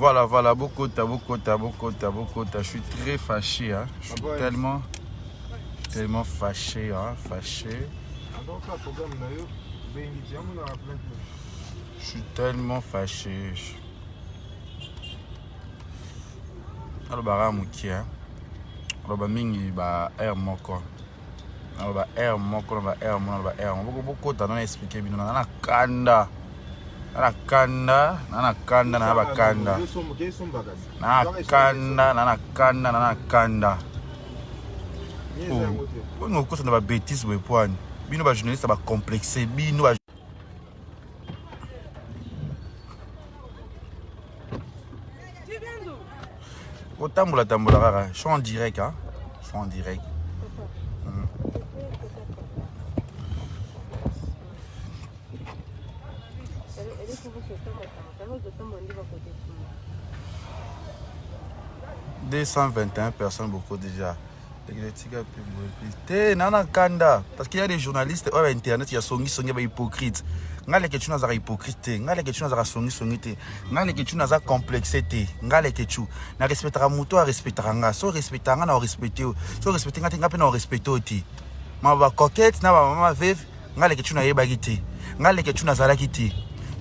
Voilà, voilà, bokota, bokota, bokota, bokota. Je suis très fâché, hein. Je suis tellement, tellement fâché, hein, fâché. Je suis tellement fâché. Alobaka mokie, hein. Aloba mingi ba air moko. Naloba air moko, naloba air moko, naloba air moko. Bokota na expliquer bino na kanda. Na kanda, na kanda, na bakanda. Na kanda, na kanda, na kanda. Oyo okosa na ba bêtises boye poani. Bino ba journaliste ba complexe bino ba Otambola tambola kaka, je suis en direct hein. Je suis en direct. Mm. 221 personnes beaucoup déjà te na na kanda parce qu'il y a des journalistes oyo ya internet ya songisongi ba hypocrite ngai Leketchou nazalaka hypocrite te ngai Leketchou nazalaka songisongi te ngai Leketchou naza complexe te ngai Leketchou na respectaka moto arespectaka nga so respectaka nga na orespecte yo so respecte nga te nga mpe na orespecte yo te ma bacoquette na bamama veve ngai Leketchou nayebaki te ngai Leketchou nazalaki te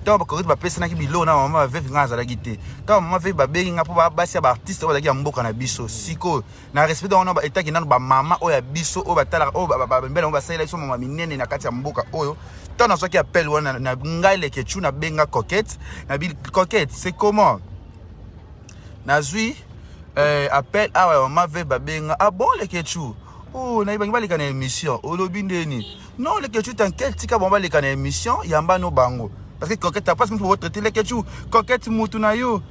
ntango bacoquette bapesanaki biloko na bamama baveve ngai nazalaki te ntango bamama veve babengi ngai mpo basi ya baartiste oyo bazalaki ya mboka na biso sikoyo na respect wana etaki nano bamama oyo ya biso oyo batalaka oyo bambela yango basalela biso mama minene na kati ya mboka oyo ntango nazwaki appel wana na ngai Leketchou nabenga coquette nabi coquette c'est comment nazwi eh, appel awa ya mama ve babenga ah bon Leketchou oh nayebangi baleka na émission olobi ndeni non Leketchou t'inquiète tika bango baleka na émission yamba no bango parce que coquette parce que mutu botraite Leketchou coquette mutu na yo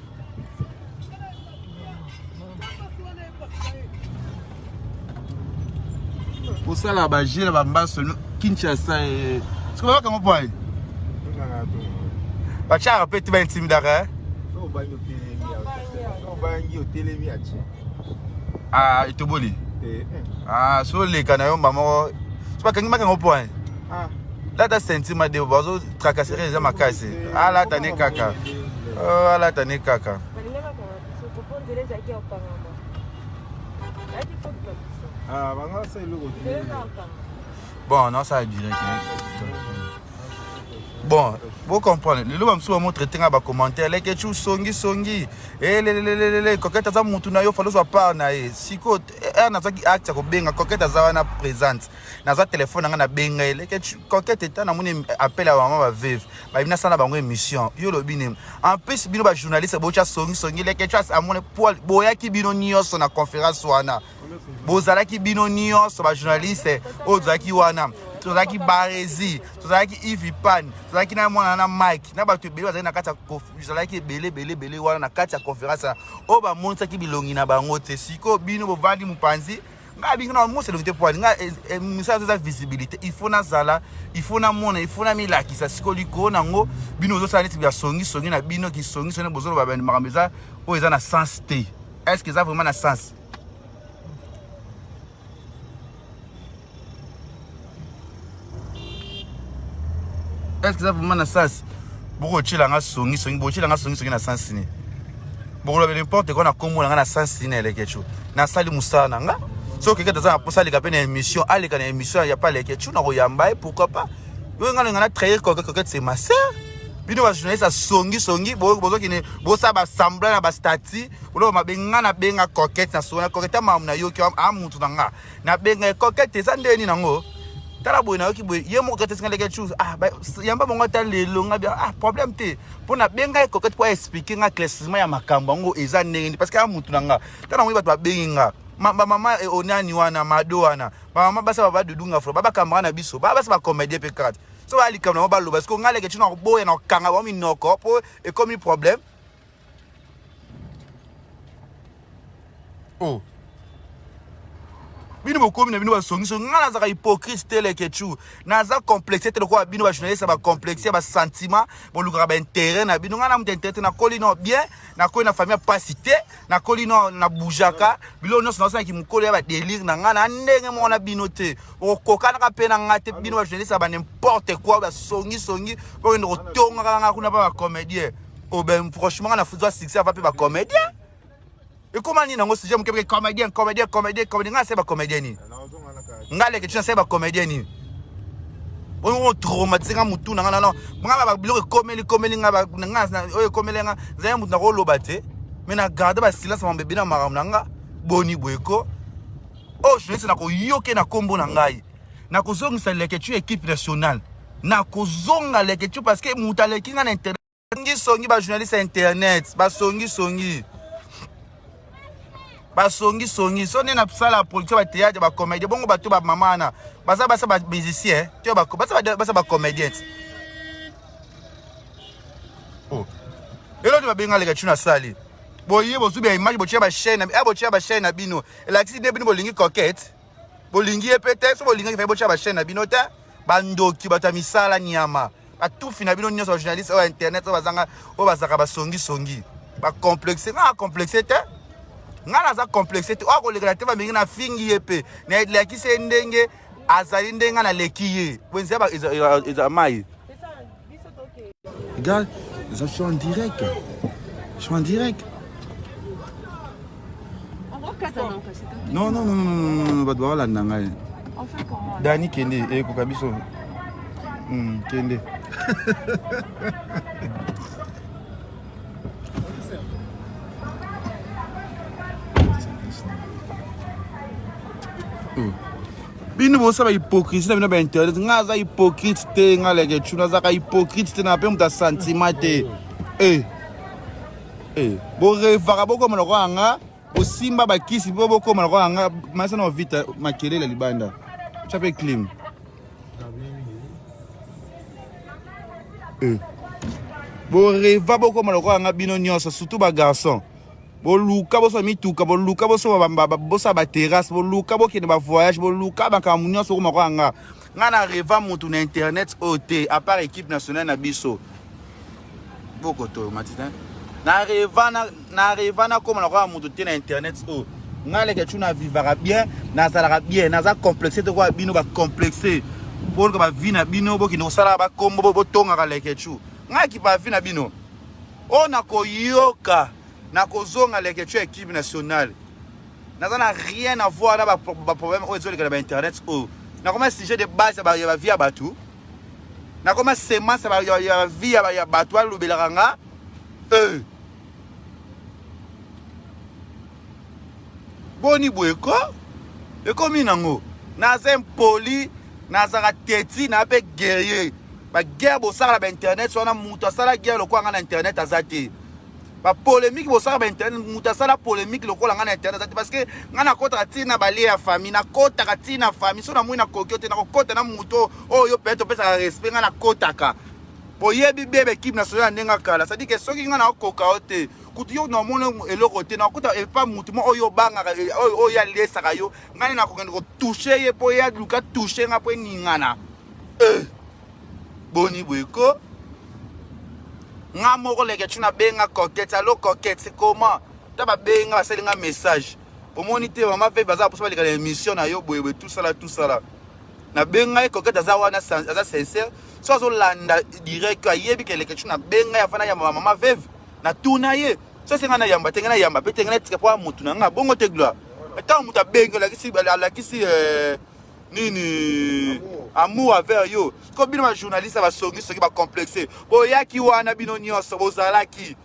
kosala baje na bambaso kinshasa eh. soki babakango mpo aye batiaka mpe te baintimidaka eh? ah, etoboli eh. ah, so oleka na yo mba moko so bakangi makango mpo aye ah. lata ceinture made bazo tracasserie eza makasi alata ne kaka oh, alata ne kaka ah, bon nasala direct bon bocomprendre lelo bamosusu bamotraite nga bacommentaire Leketchou songi songi elelelelele coquette aza mutu na yo falo ozwa part na ye sikoyo ere nazwaki acte ya kobenga coquette aza wana présente nazwa telefone na ngai nabenga ye leke coquette eta namoni appel ya mama baveve bayebi nasala bango émission yo olobi nini en plus bino bajournaliste botya songisongi leke amoni poil boyaki bino nyonso na conférence wana bozalaki bino nyonso bajournaliste oyo tozalaki wana tozalaki baresi tozalaki ivi pan tozalaki na mwana na mike na bato ebele bazalaki na kati ya tozalaki ebele ebele ebele wana na kati ya conférence oyo bamonisaki bilongi na bango te sikoyo bino bovandi mopanzi ngai abingi na mosi elongi te poani ngai eh, eh, mosala eza visibilité il faut nazala il faut namona il faut namilakisa sikoyo likolo nango bino ozosala neti ya songisongi na bino kisongisongi bozoloba makambo eza oyo eza na sens te est ce que eza vraiment na sens est ce que eza vraiment na sens bokotyela nga songisongi bokotyela nga songisongi na sens nini bokoloba n'importe quoi na kombo na nga na sens nini Leketchou nasali mosala na nga soki keke aza na mposa aleka mpe na émission aleka na émission ya pa Leketchou na koyamba ye pourquoi pas yo nga nga na trahir coquette coquette c'est ma sœur bino bajournaliste asongisongi bozokende bosala basemblant na bastati oloba mabe nga nabenga coquette na sona coquette amamu nayoki amutu na nga nabenga ye coquette eza ndenge nini yango tala boye nayoki boye ye moko coquette esinga Leketchou ah yamba bango ata lelo nga bia ah problème te mpo nabenga ye coquette mpo aexplike nga éclaircissement ya makambo yango eza ndenge nini parce que amutu na nga tala namoni bato babengi nga bamama eh, onani wana mado wana bamama basi babadudunga fro babakambaka na biso baba basi bacomédien mpe kaka te so baya likambo nango baloba siko ngai Leketchou na koboya na kokanga bango minoko mpo ekomi problème oh bino bokomi na bino basongiso ngai nazalaka hypocrite te Leketchou naza complexe te lokola bino bajournaliste ya bacomplexe ya basentiment bolukaka baintérêt na bino ngai na moto intérêt te nakoli no bien nakoli na famille ya pasi te nakoli no na bujaka biloko nyonso naosalaki mokolo ya badelire na ngai na ndenge moko na bino te okokanaka mpe na ngai te bino bajournaliste ya ba n'importe quoi basongisongi bokende kotongaka ngai kuna mpa bacomédien. Oh ben franchement nga na zwa succès avant mpe bacomédien ekoma nini yango sujet moke moke comédien comédien comédien comédien nga nasali bacomédien nini nga leke ti nasali bacomédien nini oyo traumatise nga mutu na nga nano nga biloko ekomeli komeli nga oyo ekomeli nga zali mutu nakoloba te mais na garde basilence mambo ebele na makambo na nga boni boye ko oyo journaliste nakoyoke na nkombo na ngai nakozongisa leketchu équipe nationale nakozonga leketchu parce que moto aleki nga na internet songi songi ba journaliste ya internet basongi songi basongi songi so nde nasala production ba théâtre ba comédien bongo bato ba mama wana baza basa ba musicien to baza basa ba comédien oh eloko babenga leka tuna sali boye bozwi ba image botia ba chaîne eh botia ba chaîne na bino elakisi nde bino bolingi coquette bolingi ye mpe te so bolingaki fai botya bachaine na bino te bandoki bato ya misala nyama batufi na bino nyonso bajournaliste oyo ya internet oyo bazanga oyo bazalaka basongisongi bacomplexe ngai acomplexe te ngai naza complexe te oyo akolekela te bamingi nafingi ye mpe nalakisi ye ndenge azali ndenge ngai naleki ye boye nzela eza mai. Regarde, je suis en direct. Je suis en direct. Non, non, non, non, non, non, bato bakolanda ngai. Dani kende ekoka biso. Kende. Oh. Bino bosala hypocrisie na bino ba internet nga aza hypocrite te nga leke tshuna azaka hypocrite te na mpe moto ya sentiment te e e borevaka bokoma lokola nga bosimba bakisi mpo bokoma lokola nga masa na vita makelele libanda tya mpe clim e boreva bokoma lokola nga bino nyonso surtout bagarçon Boluka bosomba mituka, boluka bosomba bosala ba terrasse, boluka bokende ba voyage, boluka makambo nyonso okoma kwa nga. Nga na reva mutu na internet oyo te, à part équipe nationale na biso. Bokoto matita. Na reva na na reva na koma na kwa mutu te na internet oyo. Nga leke tu na vivaka bien, nazalaka bien, naza complexe te kwa bino ba complexe. Boluka ba vie na bino, bokende kosala ba kombo, botongaka leke tu. Nga kipa vie na bino. Oyo nakoyoka nakozonga leketshou ya equipe nationale naza na rien à voir na baproblème oyo ezoleka na bainternet oyo nakoma sujet de base ya bavie ya bato nakoma semence ya bavie ya bato balobelaka nga eh. Boni boye ko ekomi nango naza impoli nazaka teti na mpe guerrier baguerre bosala na bainternet wana moto asala guerre lokola ngai na internet aza te bapolemike bosala bainternet moto asala polemike lokola ngai na internet aza te parce que ngai nakotaka ntina balie ya famille nakotaka ntina famille so namoni nakoki yo te nakokota na moto oyo peut-être opesaka respect ngai nakotaka boyebi bie baekipe nationale ya ndenge kala cestadire ke soki ngai nakokoka yo te kutu yo namona eloko te nakuta epa mutu mo oyo obangaka eh, oyo oyo alesaka yo ngai nakokende kotouche ye mpo ye aluka touche nga mpo eningana eh, boni boye ko nga moko leke tu nabenga coquette allo coquette c'est comment ta babenga basali nga message omoni te mama mpe baza mposa baleka na émission na yo boye boye tusala tusala nabenga ye coquette aza wana aza sincère so azolanda direct ayebi ke leke tu nabenga ye afana yamba mama veve natuna ye so esenga nayamba te ngai nayamba mpe te ngai natika mpo motu na ngai bongo te gloire ntango moto abengi alakisi alakisi eh, nini amour envers yo ko bino bajournaliste basongisongi bacomplexe boyaki wana bino nyonso bozalaki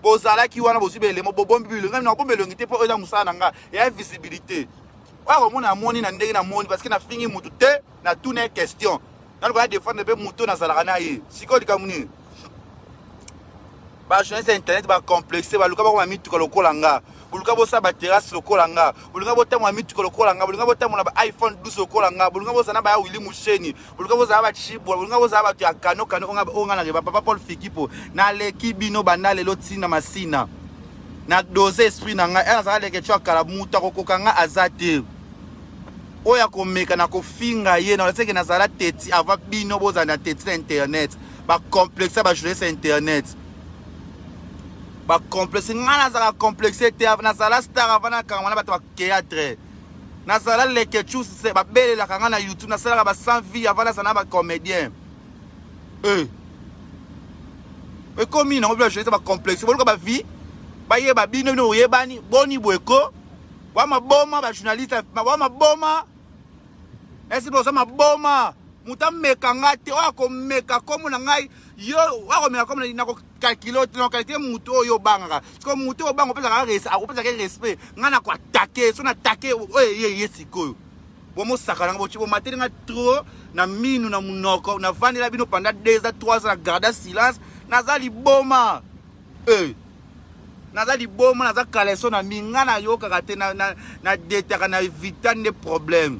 bozalaki wana bozwi belemo bobombi bilongi ngai nabombi elongi te mpo oyo eza mosala na ngai ya visibilité oyo akomona amoni na ndenge namoni parce que nafingi motu te natuna ye question naluka na defendre mpe motu nazalaka na ye sikoyo likambo nini ba journaliste ya internet ba complexe baluka bakoma mituka lokola nga boluka bosala ba terrasse lokola nga bolinga botambola mituka lokola nga bolinga botambola ba iphone 12 lokola nga bolinga bozala na baya willi musheni bolinga bozala ba chibwa bolinga bozala bato ya kano kano oyo nga na papa paul fikipo naleki bino banda lelo ntina masina na dose esprit na ngai azala leke tyo akala moto akokoka nga aza te oyo akomeka na kofinga ye na seke nazala teti avant bino bozala na teti na internet bacomplexe ya bajournaliste ya internet bacomplexe ngai nazala complexe te nazala star avant nakangama na bato ba théâtre nazala lekechus babelelaka ngai na youtube nasalaka ba sans vie avant nazala na bacomédien eh. Ekomi nango bino ba journaliste ba complexe boluka ba vie bayeba bino bino boyebani boni boye ko wa maboma ba journaliste wa maboma esi boza maboma moto ameka nga te oyo akomeka kombo na ngai yo akomeka kombo nakokalkile te nakokalkile moto oyo obangaka sikoyo moto oyo obanga opesaka akopesaka respect ngai nakoatake so natake oyo eye ye sikoyo bomosaka nanga boci bomateli nga trop na minu na munoko navandela bino pendant 2 ans 3 ans na garda silence naza liboma eh. Naza liboma naza caleçon na mi nga nayokaka te na, na, na detaka na evita nde problème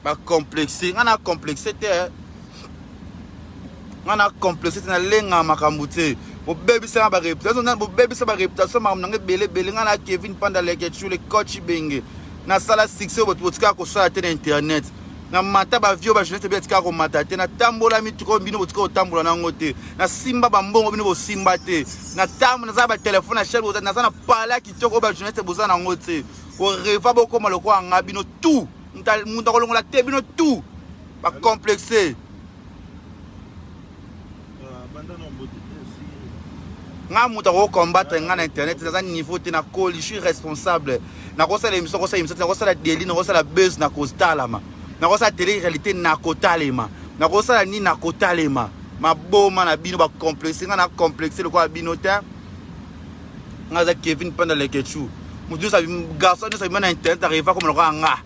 ba complexe nga na complexe te eh. Nga na complexe te nalenga makambo te bobebisa nga bareputation bobebisa bareputation makambo nanga ebele ebele nga na Kevin Panda Leketchou le coach Ibenge nasala succès oyo botikaka kosala te na internet na mata ba vieux ba jeunesse bino tika komata te na tambola mituka oyo bino botika kotambola nango te na simba ba mbongo bino bosimba te na tambo naza ba telefone na chaine boza naza na pala kitoko oyo ba jeunesse boza nango te oreva bokoma lokola nga bino tout moto akolongola te bino tout ba complexe nga moto akoki combattre nga na internet naza niveau te nakoli je suis responsable nakosala émission nakosala émission te nakosala deli nakosala buzz nakotalama nakosala tele réalité nakotalema nakosala nini nakotalema maboma na bino bacomplexe nga na complexe lokola bino te nga aza kevin panda lekechou moto nyonso garçon nyonso abima na internet areva koma lokola nga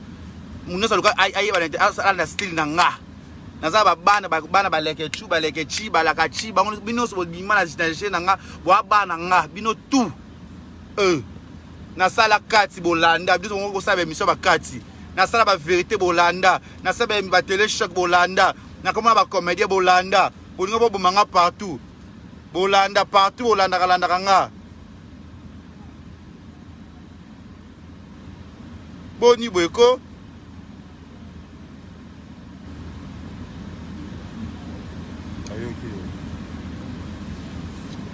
moto nyonso aluka ayeba na internet asala na style na nga naza ba bana ba bana ba lekechu ba lekechi ba lakachi bango bino nyonso bobima na jeu na nga boa bana nga bino tout euh nasala kati bolanda biso bongo kosala ba émission bakati nasala ba vérité bolanda nasala ba télé choc bolanda nakomona ba comédien bolanda bolingo boboma nga partout bolanda partout bolandaka landaka nga boni boye ko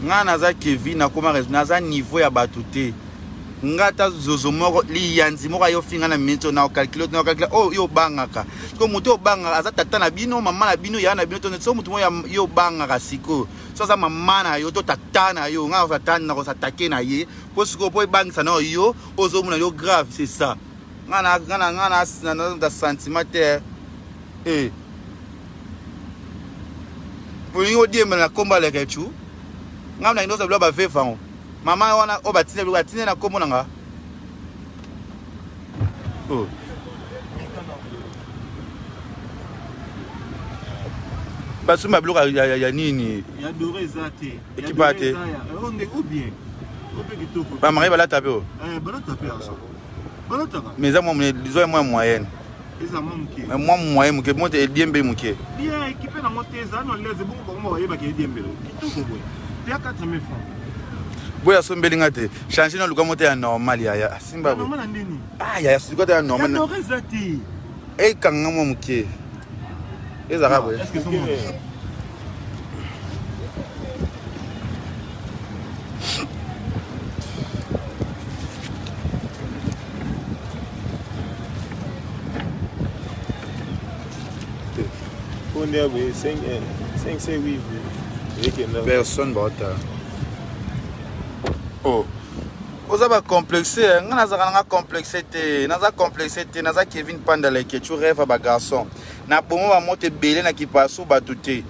nga naza Kevin nakoma naza niveau ya bato te nga ata zozo moko liyanzi moko ayo finga na minute na calcule na calcule oh yo bangaka ko moto obangaka aza tata na bino mama na bino ya na bino to so moto moko yo bangaka sikoyo so aza mama na yo to tata na yo nga tata na ko s'attaquer na ye po sikoyo po ebangisa na yo ozomona yo grave c'est ça nga na nga na nga na na na sentiment te eh bolingi odiembela na kombo ya leketchu nga na ndoza bilo baveva ngo mama wana oyo batinda biloko batinda na kombo na nga oh. basomba biloko ya, ya, ya nini ya dore eza te ekipa te bamari balata mpe o eh, balata mpe mais eza mwa monene disons ya mwa moyenne eza mwa moke mais mwa moyen moke mo te ediembeli moke bien ekipe nango te eza na leze bongo bango bayebaka ediembelo kitoko boye te ya 4000 francs boye asombeli nga te change na luka mo te ya normal yaya asimba boye normal ndeni ah yaya sikoyo te ya normal normal eza te ekanga mwa moke ezalaka boye Personne baotala. Oh. Oza ba complexe, eh. nga nazalaka nanga complexe te, naza complexe te, naza Kevin Panda leke, tu rêve ba garçon. Na bomo ba moto ebele na kipasu bato te.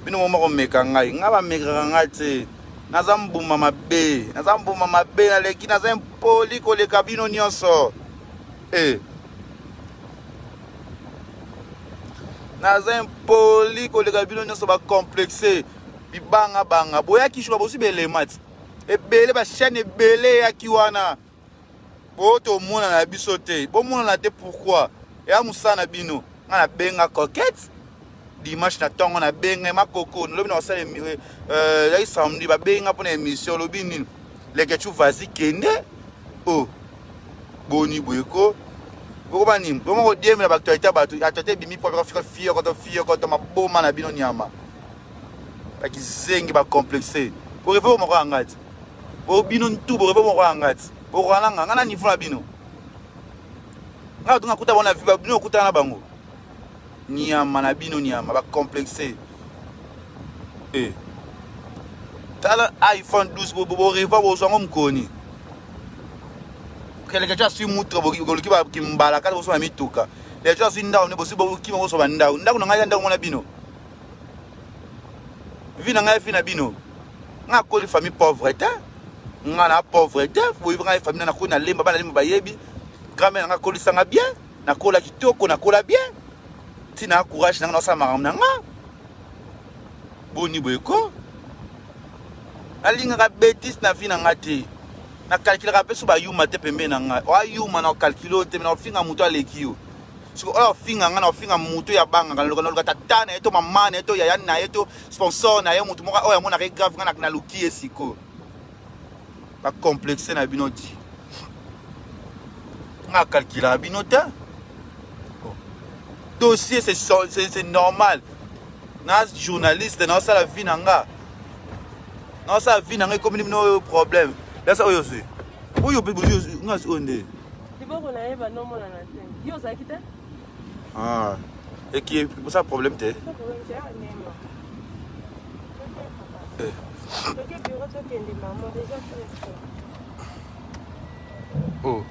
Bino moko komeka ngai, nga ba mekaka ngai te. Naza mbuma mabe, naza mbuma mabe, naleki naza impoli koleka bino nyonso. Eh. Naza impoli koleka bino nyonso ba complexe, bibanga banga. Boyaki shuka bozwi belema ti. Ebele ba chaîne ebele eyaki wana. Bo tomonana na biso te. Bomonana te pourquoi? Eya mosala na bino. Nga nabenga coquette dimanche na ntongo nabenga ma koko nalobi na kosala ezalaki samedi babenga mpo na émission olobi nini leketchu vazi kende o oh. boni boye ko bokoba nini bongo kodiembela baactualité ya bato actualité ebimi po fika fiyokoto fiyokoto maboma na bino nyama bakizengi bacomplexe boreve moko ya ngati bo bino ntu boreve moko ya ngati bokoka na nga nga na niveau na bino nga bato nga kuta bango na vie bino okutana na bango nyama na bino nyama ba complexe eh. Tala iPhone 12 boreva bozwa yango mokoni. Keleke tu asui mutuka boluki kimbala kati bosomba mituka. Lelo tu asui ndako nde bosui bokima bosomba ndako. Ndako na ngai ya ndako mona bino. Vie na ngai vie na bino. Nga akoli famille pauvre te. Nga na pauvre te. Boyebi ngai famille na nakoli na lemba bana lemba bayebi. Grand-mère na nga akolisanga bien. Nakola kitoko nakola bien. Tina courage na nga nasala makambo na nga. Boni boye ko? Nalingaka betise na vie na nga te. Na calculaka pe so ba yuma te pembeni na nga. Oa yuma na calculer yo te, na ofinga moto aleki yo. Siko oyo ofinga nga na ofinga moto ya bangaka na luka tata na ye to mama na ye to yaya na ye to sponsor na ye moto moko oyo amonaka ye grave nga na luki ye sikoyo. Ba complexe na bino di. Nga calculaka bino te. Dossier c'est normal. Na journaliste na osala vie na nga. Na osala vie na nga ekomi bino oyo problème. Lasa oyo ozwi. Oyo pe bozwi nga oyo nde. Liboko na ye ba nomonana te. Yo ozalaki te? Ah. Eki ça problème te. Eh. Toke bureau tokende maman déjà presque. Oh.